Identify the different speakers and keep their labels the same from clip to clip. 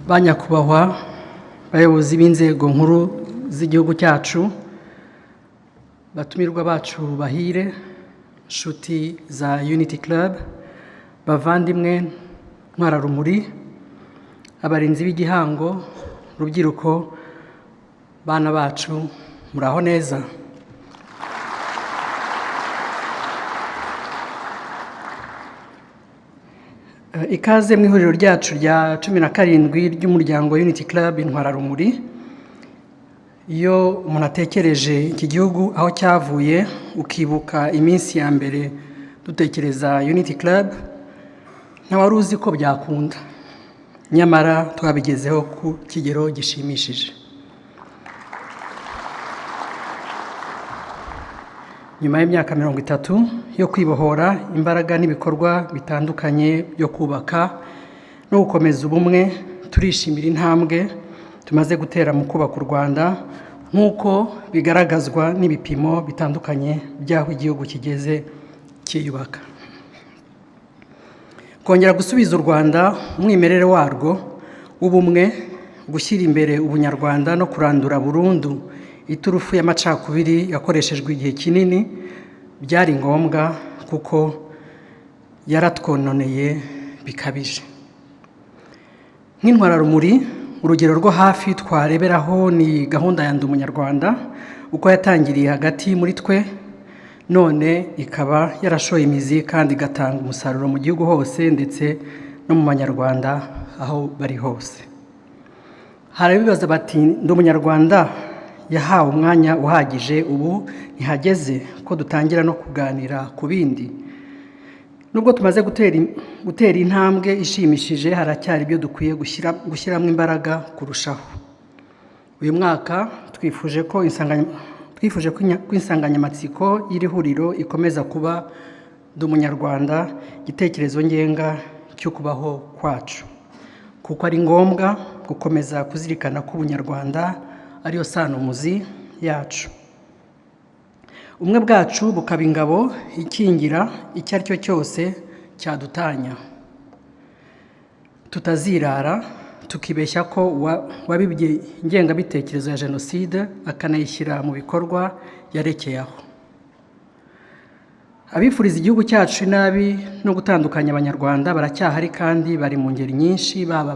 Speaker 1: Ba nyakubahwa bayobozi b'inzego nkuru z'igihugu cyacu, batumirwa bacu bahire, nshuti za Unity Club, bavandimwe ntwararumuri, abarinzi b'igihango, rubyiruko, bana bacu, muraho neza. Ikaze mu ihuriro ryacu rya 17 ry'umuryango Unity Club Intwararumuri. Iyo umuntu atekereje iki gihugu aho cyavuye, ukibuka iminsi ya mbere dutekereza Unity Club, ntawari uzi ko byakunda, nyamara twabigezeho ku kigero gishimishije. Nyuma y'imyaka 30 yo kwibohora, imbaraga n'ibikorwa bitandukanye byo kubaka no gukomeza ubumwe, turishimira intambwe tumaze gutera mu kubaka u Rwanda, nk'uko bigaragazwa n'ibipimo bitandukanye by'aho igihugu kigeze cyiyubaka. Kongera gusubiza u Rwanda umwimerere warwo w'ubumwe, gushyira imbere ubunyarwanda no kurandura burundu iturufu y'amacakubiri yakoreshejwe igihe kinini, byari ngombwa kuko yaratwononeye bikabije. Nk'intwararumuri, urugero rwo hafi twareberaho ni gahunda ya Ndi Umunyarwanda, uko yatangiriye hagati muri twe, none ikaba yarashoye imizi kandi igatanga umusaruro mu gihugu hose ndetse no mu banyarwanda aho bari hose. Hari abibaza bati: "Ndi Umunyarwanda yahawe umwanya uhagije, ubu ntihageze ko dutangira no kuganira ku bindi?" Nubwo tumaze gutera intambwe ishimishije, haracyari ibyo dukwiye gushyiramo imbaraga kurushaho. Uyu mwaka twifuje ko insanganyamatsiko y'iri huriro ikomeza kuba "Ndi Umunyarwanda, igitekerezo ngenga cyo kubaho kwacu", kuko ari ngombwa gukomeza kuzirikana ko ubunyarwanda ariyo sano muzi yacu, ubumwe bwacu bukaba ingabo ikingira icyo ari cyo cyose cyadutanya. Tutazirara tukibeshya ko uwabibye ingengabitekerezo ya jenoside akanayishyira mu bikorwa yarekeye aho. Abifuriza igihugu cyacu inabi no gutandukanya Abanyarwanda baracyahari kandi bari mu ngeri nyinshi, baba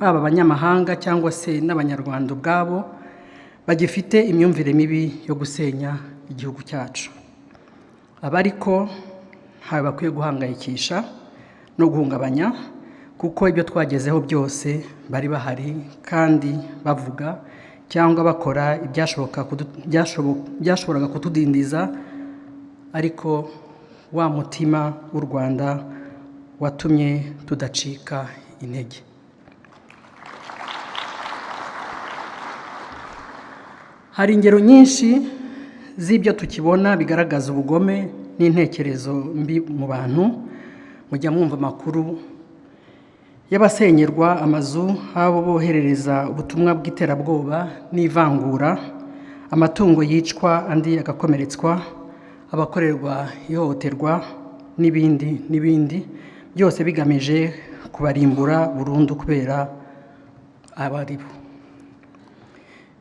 Speaker 1: abanyamahanga cyangwa se n'Abanyarwanda ubwabo bagifite imyumvire mibi yo gusenya igihugu cyacu. Aba ariko ntawe bakwiye guhangayikisha no guhungabanya, kuko ibyo twagezeho byose bari bahari kandi bavuga cyangwa bakora ibyashoboraga kutudindiza, ariko wa mutima w'u Rwanda watumye tudacika intege. Hari ingero nyinshi z'ibyo tukibona bigaragaza ubugome n'intekerezo mbi mu bantu. Mujya mwumva amakuru y'abasenyerwa amazu, abo boherereza ubutumwa bw'iterabwoba n'ivangura, amatungo yicwa andi agakomeretswa, abakorerwa ihohoterwa n'ibindi n'ibindi, byose bigamije kubarimbura burundu kubera abo ari bo.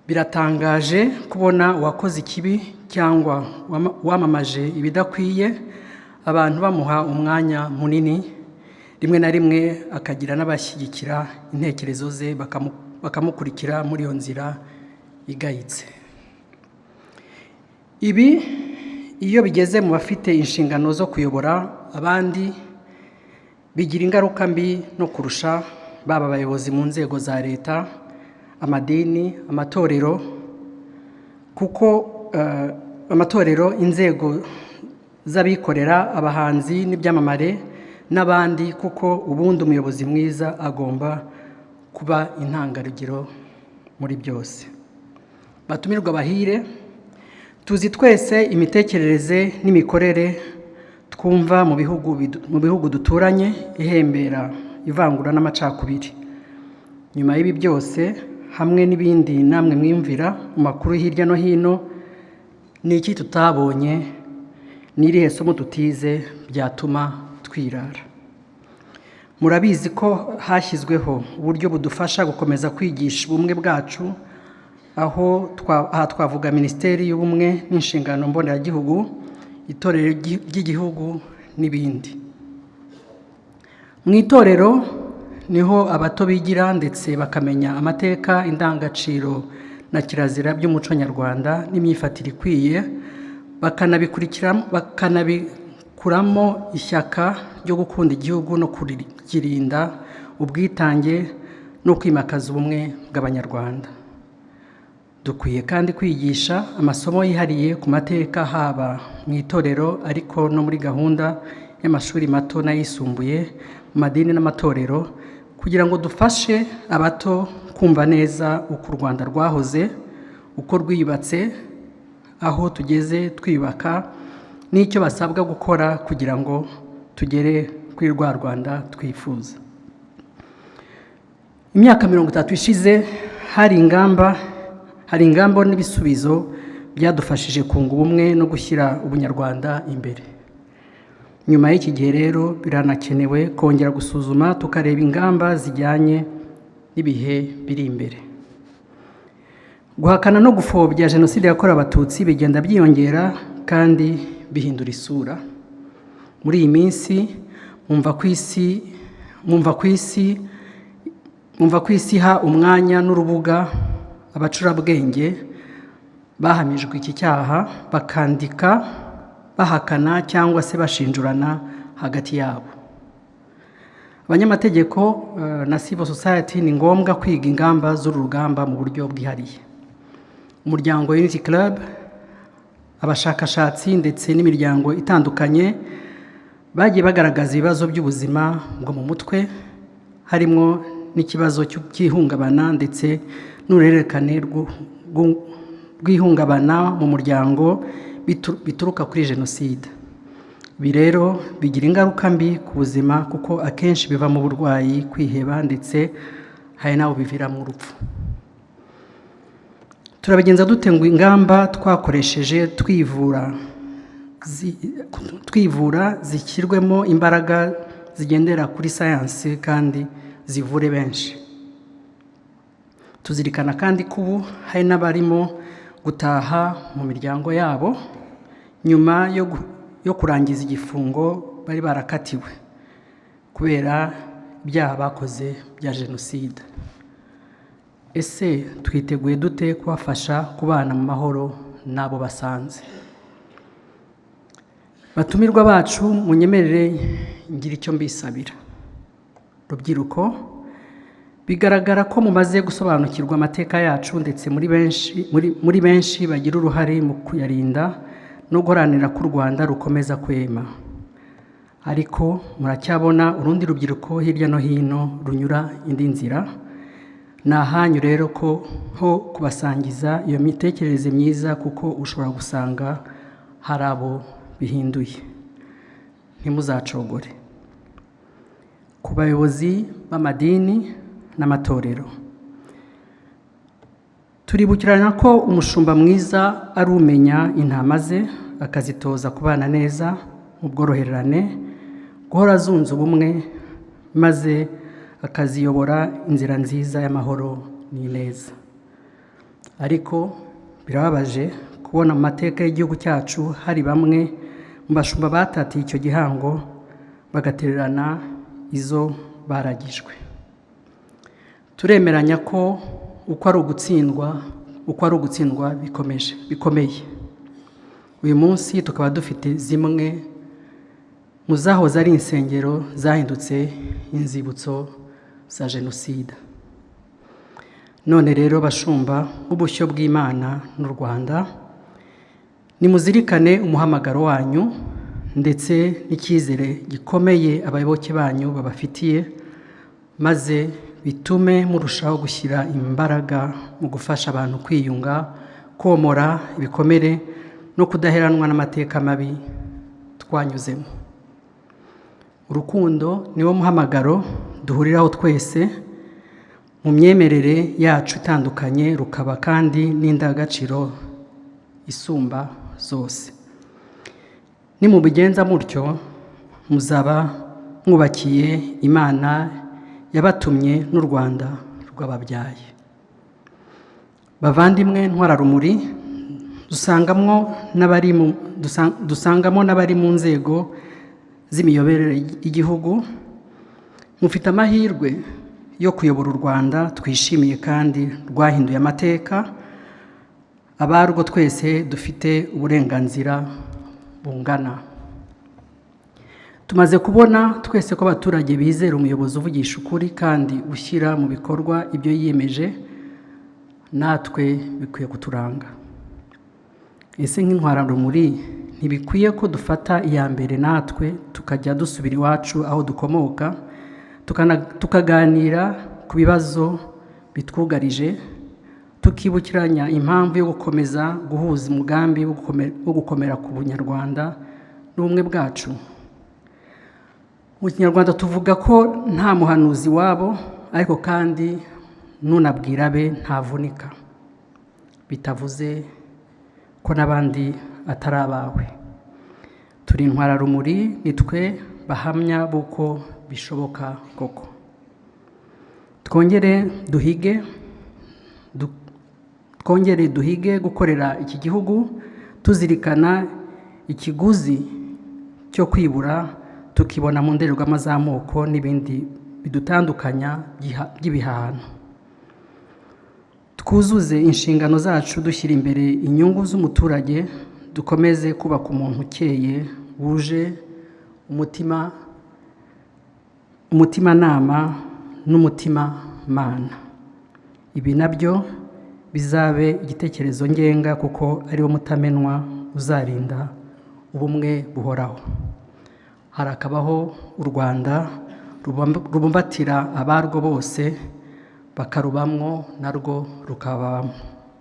Speaker 1: Biratangaje kubona uwakoze ikibi cyangwa wamamaje ibidakwiye, abantu bamuha umwanya munini, rimwe na rimwe akagira n'abashyigikira intekerezo ze bakamukurikira muri iyo nzira igayitse. Ibi iyo bigeze mu bafite inshingano zo kuyobora abandi, bigira ingaruka mbi no kurusha, baba abayobozi mu nzego za leta, amadini, amatorero, kuko amatorero, inzego z'abikorera, abahanzi n'ibyamamare n'abandi, kuko ubundi umuyobozi mwiza agomba kuba intangarugero muri byose. Batumirwa bahire, tuzi twese imitekerereze n'imikorere twumva mu bihugu duturanye ihembera ivangura n'amacakubiri. Nyuma y'ibi byose hamwe n'ibindi namwe mwiyumvira mu makuru hirya no hino, ni iki tutabonye, ni irihe somo tutize byatuma twirara? Murabizi ko hashyizweho uburyo budufasha gukomeza kwigisha ubumwe bwacu, aho aha twavuga Minisiteri y'Ubumwe n'Inshingano Mboneragihugu, Itorero ry'Igihugu n'ibindi. Mu itorero niho abato bigira ndetse bakamenya amateka, indangagaciro na kirazira by'umuco nyarwanda n'imyifatire ikwiye, bakanabikuramo ishyaka ryo gukunda igihugu no kukirinda, ubwitange no kwimakaza ubumwe bw'Abanyarwanda. Dukwiye kandi kwigisha amasomo yihariye ku mateka, haba mu itorero ariko no muri gahunda y'amashuri mato n'ayisumbuye, mu madini n'amatorero, kugira ngo dufashe abato kumva neza uko u Rwanda rwahoze, uko rwiyubatse, aho tugeze twiyubaka n'icyo basabwa gukora kugira ngo tugere kuri rwa Rwanda twifuza. Imyaka 30 ishize hari ingamba n'ibisubizo byadufashije kunga ubumwe no gushyira ubunyarwanda imbere. Nyuma y'iki gihe rero, biranakenewe kongera gusuzuma, tukareba ingamba zijyanye n'ibihe biri imbere. Guhakana no gupfobya Jenoside yakorewe Abatutsi bigenda byiyongera kandi bihindura isura. Muri iyi minsi mwumva ku isi iha umwanya n'urubuga abacurabwenge bahamijwe iki cyaha, bakandika bahakana cyangwa se bashinjurana hagati yabo. Abanyamategeko na civil society, ni ngombwa kwiga ingamba z'uru rugamba mu buryo bwihariye. Umuryango Unity Club, abashakashatsi ndetse n'imiryango itandukanye bagiye bagaragaza ibibazo by'ubuzima bwo mu mutwe, harimo n'ikibazo cy'ihungabana ndetse n'uruhererekane rw'ihungabana mu muryango bituruka kuri Jenoside. Ibi rero bigira ingaruka mbi ku buzima, kuko akenshi bivamo uburwayi, kwiheba, ndetse hari n'abo biviramo urupfu. Turabigenza dute ngo ingamba twakoresheje twivura zishyirwemo imbaraga zigendera kuri sayansi kandi zivure benshi? Tuzirikana kandi ko ubu hari n'abarimo gutaha mu miryango yabo nyuma yo kurangiza igifungo bari barakatiwe kubera ibyaha bakoze bya Jenoside. Ese twiteguye dute kubafasha kubana mu mahoro n'abo basanze? Batumirwa bacu, munyemerere ngira icyo mbisabira. Rubyiruko, bigaragara ko mumaze gusobanukirwa amateka yacu, ndetse muri benshi bagira uruhare mu kuyarinda no guharanira ko u Rwanda rukomeza kwema. Ariko muracyabona urundi rubyiruko hirya no hino runyura indi nzira. Ni ahanyu rero ko ho kubasangiza iyo mitekerereze myiza, kuko ushobora gusanga hari abo bihinduye. Ntimuzacogore. Ku bayobozi b'amadini n'amatorero, turibukiranya ko umushumba mwiza ari umenya intama ze, akazitoza kubana neza mu bworoherane, guhora zunze ubumwe, maze akaziyobora inzira nziza y'amahoro n'ineza. Ariko birababaje kubona mu mateka y'igihugu cyacu hari bamwe mu bashumba batatiye icyo gihango, bagatererana izo baragijwe. Turemeranya ko uko ari ugutsindwa bikomeje bikomeye. Uyu munsi tukaba dufite zimwe mu zahoze ari insengero zahindutse inzibutso za Jenoside. None rero, bashumba b'ubushyo bw'Imana n'u Rwanda, nimuzirikane umuhamagaro wanyu ndetse n'icyizere gikomeye abayoboke banyu babafitiye, maze bitume murushaho gushyira imbaraga mu gufasha abantu kwiyunga, komora ibikomere no kudaheranwa n'amateka mabi twanyuzemo. Urukundo niwo muhamagaro duhuriraho twese mu myemerere yacu itandukanye, rukaba kandi n'indangagaciro isumba zose. Nimubigenza mutyo, muzaba mwubakiye Imana yabatumye n'u Rwanda rwababyaye. Bavandimwe ntwararumuri, dusangamo n'abari mu nzego z'imiyoborere y'igihugu, mufite amahirwe yo kuyobora u Rwanda twishimiye kandi rwahinduye amateka, abarwo twese dufite uburenganzira bungana. Tumaze kubona twese ko abaturage bizera umuyobozi uvugisha ukuri kandi ushyira mu bikorwa ibyo yiyemeje. Natwe bikwiye kuturanga. Ese nk'intwararumuri, ntibikwiye ko dufata iya mbere natwe tukajya dusubira iwacu aho dukomoka, tukaganira ku bibazo bitwugarije, tukibukiranya impamvu yo gukomeza guhuza umugambi wo gukomera ku bunyarwanda n'ubumwe bwacu? Mu Kinyarwanda tuvuga ko nta muhanuzi wabo, ariko kandi nunabwira abe ntavunika, bitavuze ko n'abandi atari abawe. Turi intwararumuri, nitwe bahamya b'uko bishoboka koko. Twongere duhige gukorera iki gihugu tuzirikana ikiguzi cyo kwibura, tukibona mu ndorerwamo z'amoko n'ibindi bidutandukanya by'ibihano. Twuzuze inshingano zacu dushyira imbere inyungu z'umuturage. Dukomeze kubaka umuntu ukeye, wuje umutima, umutimanama n'umutima mana. Ibi nabyo bizabe igitekerezo ngenga, kuko ariwo mutamenwa uzarinda ubumwe buhoraho. Harakabaho u Rwanda rubumbatira abarwo bose, bakarubamwo narwo rukababamo.